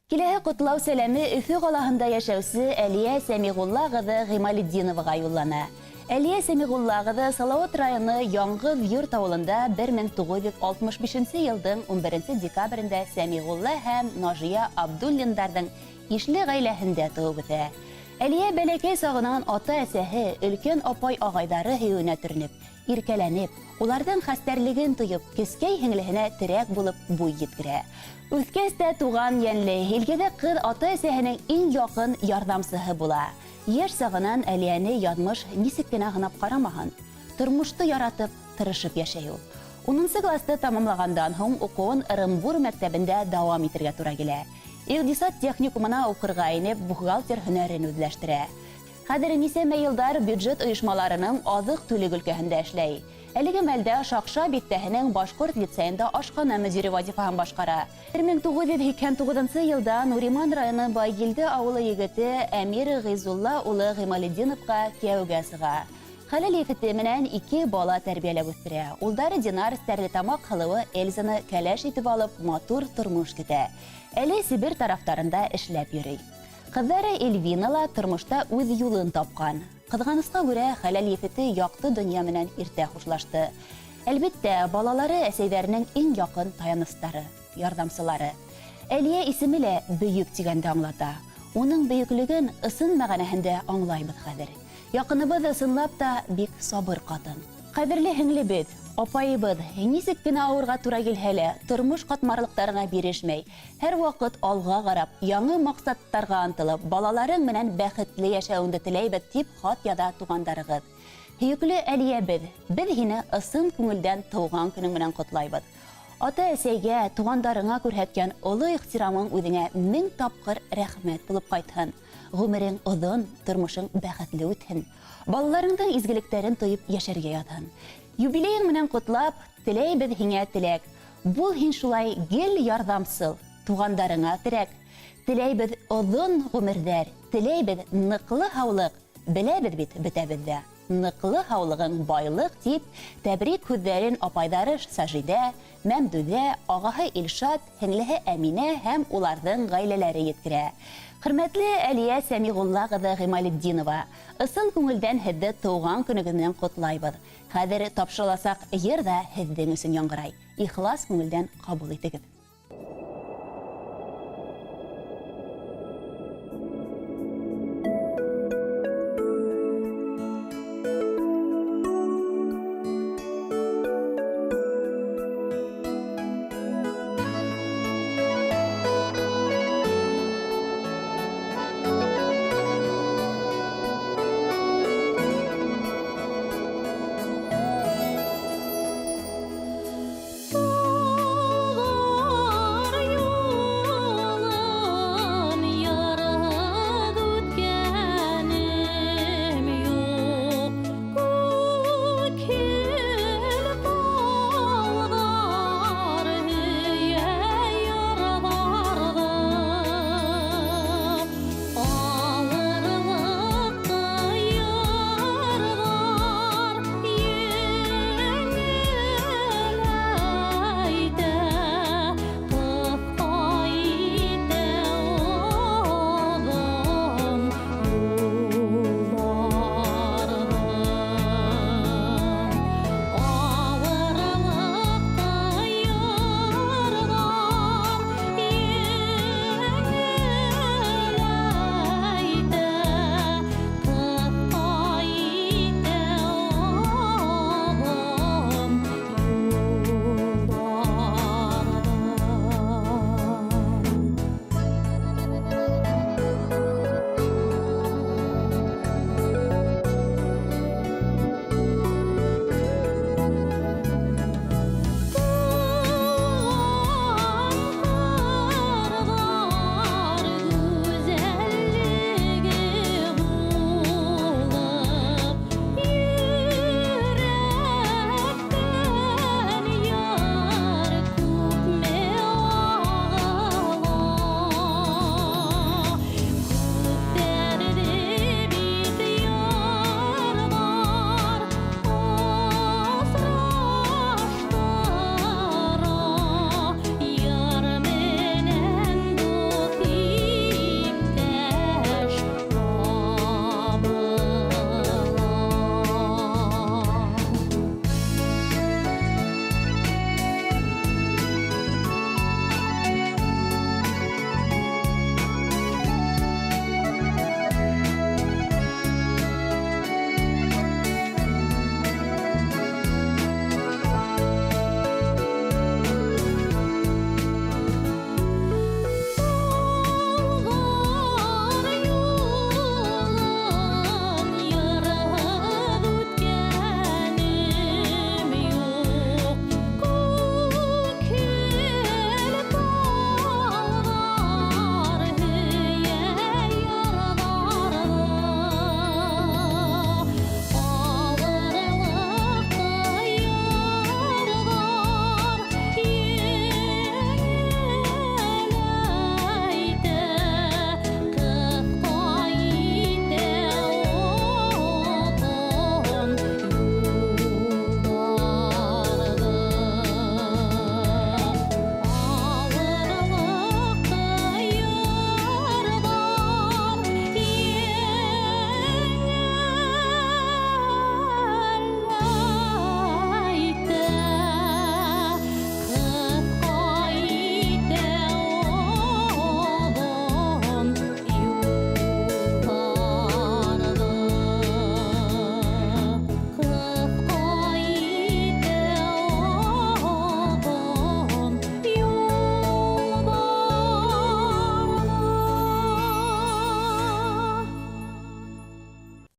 Киләһе ҡотлау сәләме Өфө ҡалаһында йәшәүсе Әлиә Сәмиғулла ҡыҙы Ғималетдиноваға юллана. Әлиә Сәмиғулла ҡыҙы Салауат районы Яңғыҙ Йорт ауылында 1965 нче елдың 11 декабрендә Сәмиғулла һәм Нажия Абдуллиндарҙың ишле ғаиләһендә тыуып үҫә. Әлиә бәләкәй сағынан ата-әсәһе, өлкән апай-ағайҙары һөйөүенә төрөнөп, Иркәләнеп, уларҙың хәстәрлеген тоеп, кескәй һеңлеһенә терәк булып буй еткерә. Үҫкәс тә туган йәнле, илгәҙәк ҡыҙ ата-әсәһенең иң яҡын ярҙамсыһы була. Йәш сағынан Әлиәне яҙмыш нисек кенә һынап карамаһын, тормошто яратып, тырышып йәшәй ул. Унынсы классты тамамлағандан һуң уҡыуын Ырымбур мәктәбендә дауам итергә тура килә. Икъдисад техникумына уҡырға инеп, бухгалтер һөнәрен үҙләштерә. Хәҙер нисәмә йылдар бюджет оешмаларының азык-түлек өлкәһендә эшләй. Әлеге мәлдә Шакша бистәһенең Башкорт лицеенда ашхана мөдире вазифаһын башкара. 1989 нчы елда Нуриман районы Байгилде авылы егете Әмир Гыйзулла улы Гыймалетдиновка кияүгә чыга. Хәләл ефете менән ике бала тәрбияләп үстерә. Улдары Динар Стәрлетамак һылуы Эльзаны кәләш итеп алып, матур тормыш көтә. Әле Себер тарафтарында эшләп йөри. Кызлары Эльвина ла тормышта үз юлын тапкан. Кызганычка күрә, хәләл ефете якты дөнья менән иртә хушлашты. Әлбиттә, балалары әсәйҙәренең иң якын таяныстары, ярҙамсылары. Әлиә исеме лә бөек дигәнде аңлата. Уның бөеклеген ысын мәғәнәһендә аңлайбыҙ хәҙер. Яҡыныбыҙ ысынлап та бик сабыр ҡатын. Ҡәҙерле һеңлебеҙ, апайыбыҙ, нисек кенә авырға тура килһә лә, тормош ҡатмарлыҡтарына бирешмәй, Һәрвакыт алга карап, яңы максаттарга ынтылып, балаларың менән бәхетле яшәвеңде теләйбез, дип хат яза тугандарыгыз. Һөекле Әлиябез, без һине ысын күңелдән туган көнең белән котлайбыз. Ата-әсәйгә, тугандарыңа күрһәткән олы ихтирамың үзеңә мең тапкыр рәхмәт булып кайтһын. Гомерең озын, тормышың бәхетле үтһен. Балаларыңдың изгелекләрен тоеп яшәргә язһын. Юбилеең менән котлап, теләйбез һиңә теләк. Бул һин шулай гел ярҙамсыл, туғандарыңа терәк. Теләйбеҙ оҙон ғүмерҙәр, теләйбеҙ ныҡлы һаулыҡ, беләбеҙ бит бөтәбеҙ ҙә, ныҡлы һаулығың байлыҡ, дип тәбрик һүҙҙәрен апайҙары Сажидә, Мәмдүҙә, ағаһы Илшат, һеңлеһе Әминә һәм уларҙың ғаиләләре еткерә. Хөрмәтле Әлиә Сәмиғулла ҡыҙы Ғималетдинова, ысын күңелдән һеҙҙе тыуған көнөгөҙ менән ҡотлайбыҙ. Хәҙер тапшырыласаҡ йыр ҙа һеҙҙең өсөн яңғырай. Ихлас күңелдән ҡабул итегеҙ.